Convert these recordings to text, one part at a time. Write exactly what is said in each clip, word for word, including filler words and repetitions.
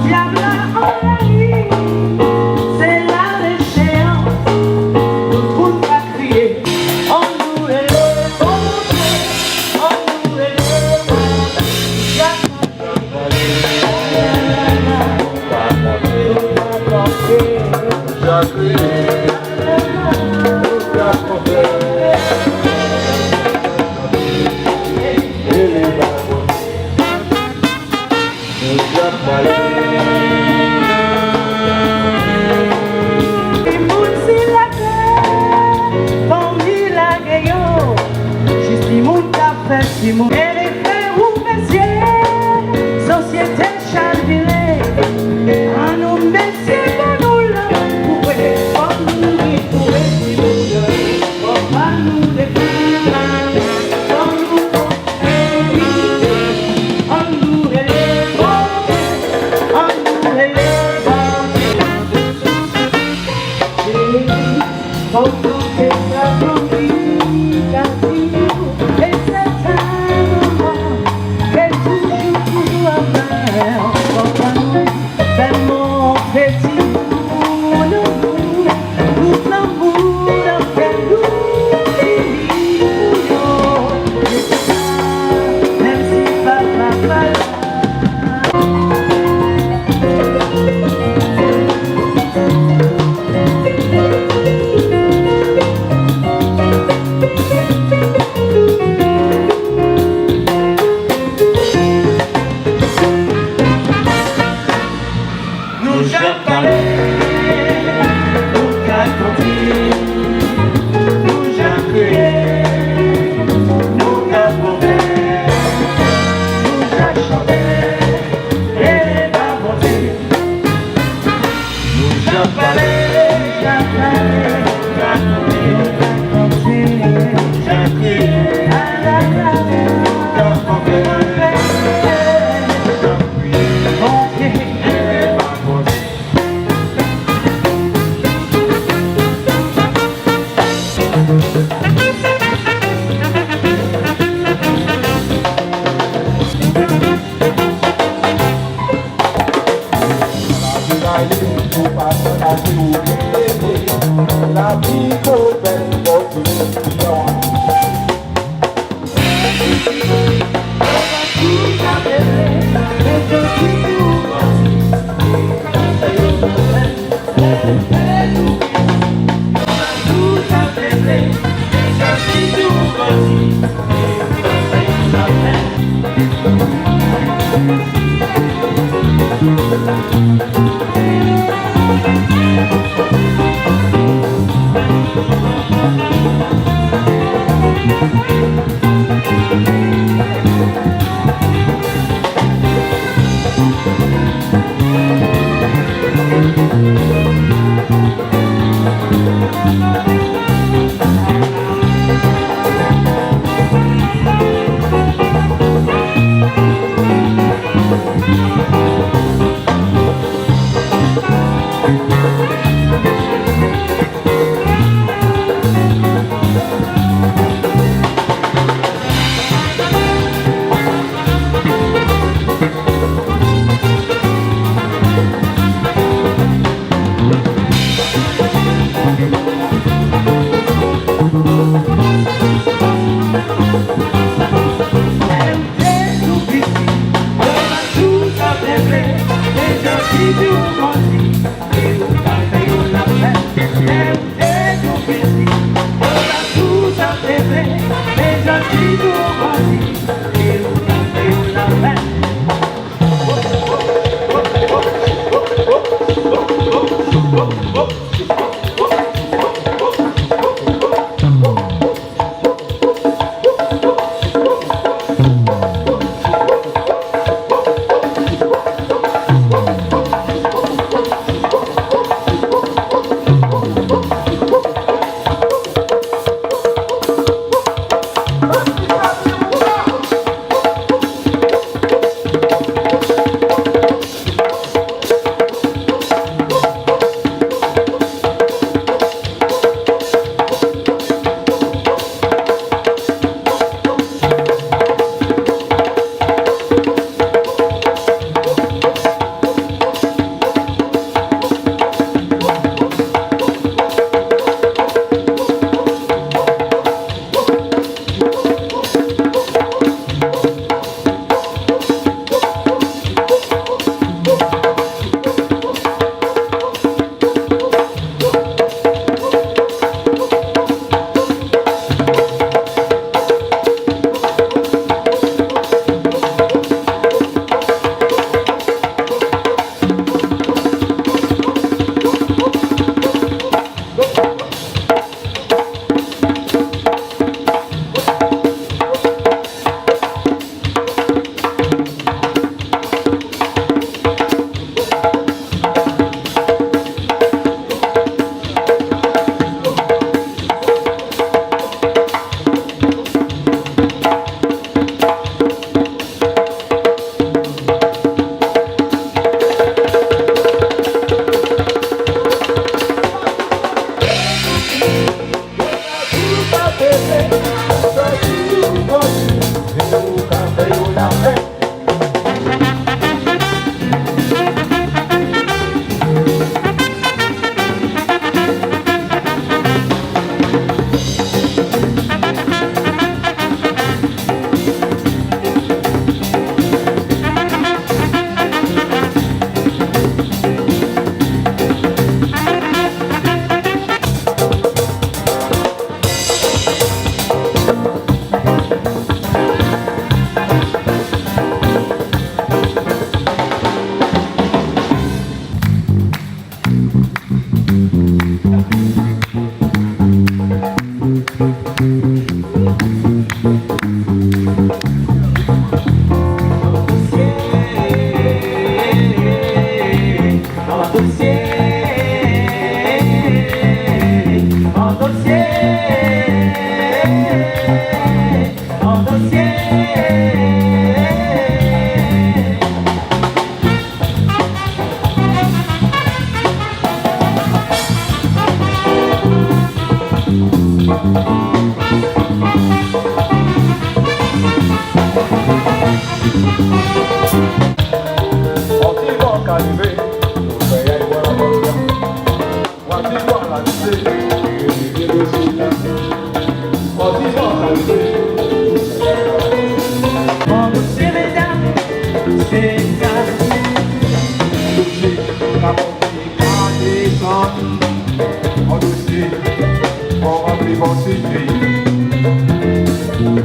Diab-la an lalin, sé la déchéyans. Moun pa kriyé, annou élé Bondié, annou élé Bondié. Timoun si latè, fanmi lagé yo, jis timoun ka fè timoun. Périfè ou mésié, sosyété chaviré, annou mésié, annou la pou vwè, fò nou ri pou vwè timoun yo, fò pa nou dékourajé, fò nou Nou ja palé, nou ka konté, nou ja kriyé, nou ka pwomèt, nou ja chanté, é ba Bondié. Nou ja palé, nou ja palé, nou ja konté, nou ja kriyé, nou ja pwomèt, nou ja chanté, é ba Bondié.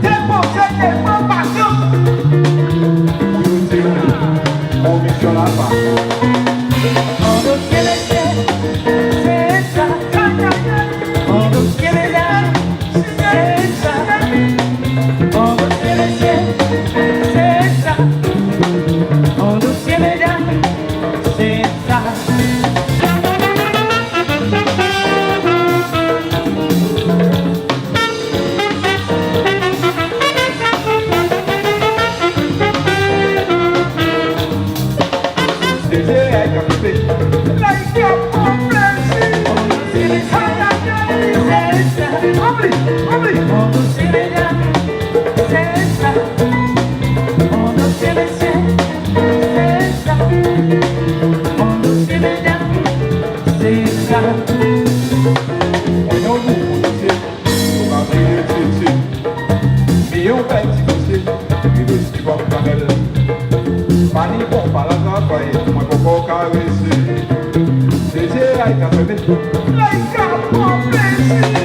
Dépozé, dépozé, pasyans. Pou yo di nou, konmisyon lapa. Pa ni bon pa la travay, mwen poko karésé. Sé, sé, ay ka fè bèt. Ay ka pran plézi.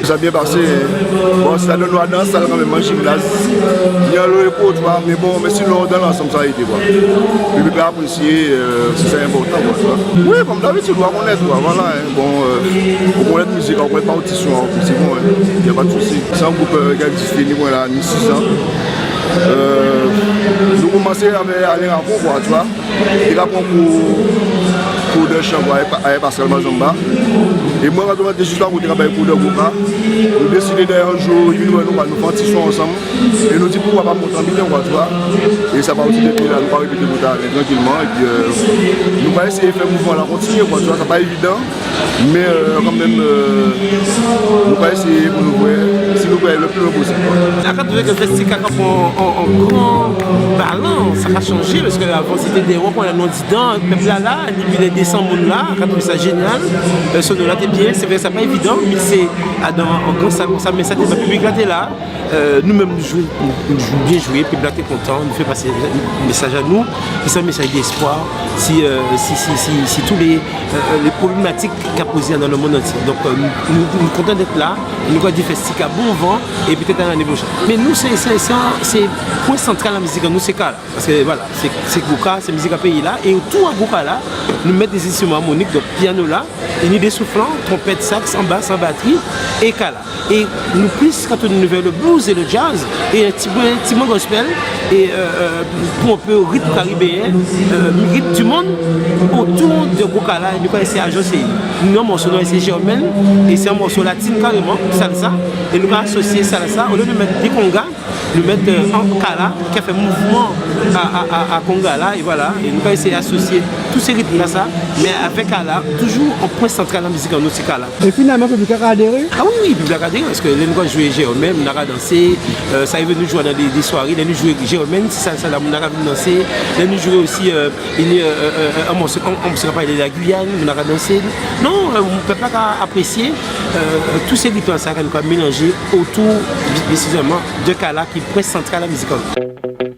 Sa byen pasé, en. Bon, sa nou adan sal kanmenm, an jimnaz. Ni anlo épo, tu vois, mé bon, mé sinon, dan lansanm, sa a été, kwa. Piblik-la aprésyé, euh, sé sa enpòtan, kwa, tu vois. Wi, kòm dabitid, ou konnèt, kwa, vwala, en. Bon, euh, ou konnèt mizik, ou konnèt partisyon, sé bon, en. Y a pas de souci. Sé an gwoup, euh, ki ka egzisté, ni, vwala, ni sis an. Euh, nou koumansé avè Alain Racon, kwa, tu vois. Li ka pran kou, kou dè chan, kwa, avè, avè Pascal Mazamba. É mwen, kan nou té jis akoté, ka bay kou dè gwoka, nou désidé dè an jou, li vin wè nou, kwa, nou fè an ti son ansanm. É nou di, poukwa pa monté an biten, kwa, tu vois. É sa pa osi dépi la, nou ka répété bout-la, trankilman. Épi, euh, nou ka éséyé fè mouvman-la kontinyé, kwa, tu vois, sa pa évidan. Mé, euh, kanmenm, euh, nou ka éséyé pou nou vwè si nou pé alé le pli lwen posib. Akat nou wè ke Festika ka pran an, an gran balan, sa ka chanjé, paske avan sé té dé wok, nou andidan, pèp-la la, épi lé dé san moun-la, akat nou wè sa jényal, euh, sono-la té byen, sé vré sa pa évidan, mé sé adan an gran sal konsa, mé sa té, piblik-la té la. Euh, nou menm, nou jwé, nou, nou jwé, byen jwé, piblik-la té kontan, nou fè pasé mésaj a nou, sé an mésaj d'espwa, si, euh, si, si, si, si tout lé, euh, lé pwoblématik ka pozé dan le monde entier. Donk, euh, nou, nou, nou kontan d'être là, nou ka di Festika bon van, é pétèt a lanné pwochèn. Mé nou, sé, sé, sé, sé pwen santral a mizik an nou, sé ka-la. Paske, vwala, sé, sé gwoka, sé mizik a péyi-la, é otou a gwoka-la, nou mèt dé enstriman armonik, donk, pyano-la, é ni dé souflan, twonpèt, saks, an bas, an batri, é ka-la. É nou plis ka tounen vè le blues é le jazz, é an ti, an ti mwen gospel, é, euh, euh, pou an pé ritm karibéyen, euh, ritm di mond, otou dè gwoka-la, nou ka éséyé ajansé. Nou, an mòso nou ka éséyé jèmèn, é sé an mòso latin karéman, salsa, é nou ka asosyé salsa, olié dè mèt dé konga, Nou mèt, euh, an kala, ki ka fè mouvman a, a, a, a konga-la, é vwala, é nou ka éséyé asosié tout sé ritm-lasa, mé avèk kala, toujou an pwen santral an mizik an nou, sé kala. É finalman, piblik-la ka adéré ? A wi, wi, piblik-la ka adéré, paskè lè nou ka jwé jèrmèn, moun-la ka dansé, euh, sa rivé nou jwé dan dé, dé swaré, lè nou jwé jèrmèn, sé sa, sa la, moun-la ka vin dansé, lè nou jwé osi, euh, Ini, euh, euh, euh, an mòso, an, an mòso ka palé dè la Guyane, moun-la ka dansé. Non, euh, pèp-la ka aprésié, euh, tout sé ritm-lasa ki ka mélanjé otou, bi-, byen sètènman, dè kala ki pwen santral a mizik an nou.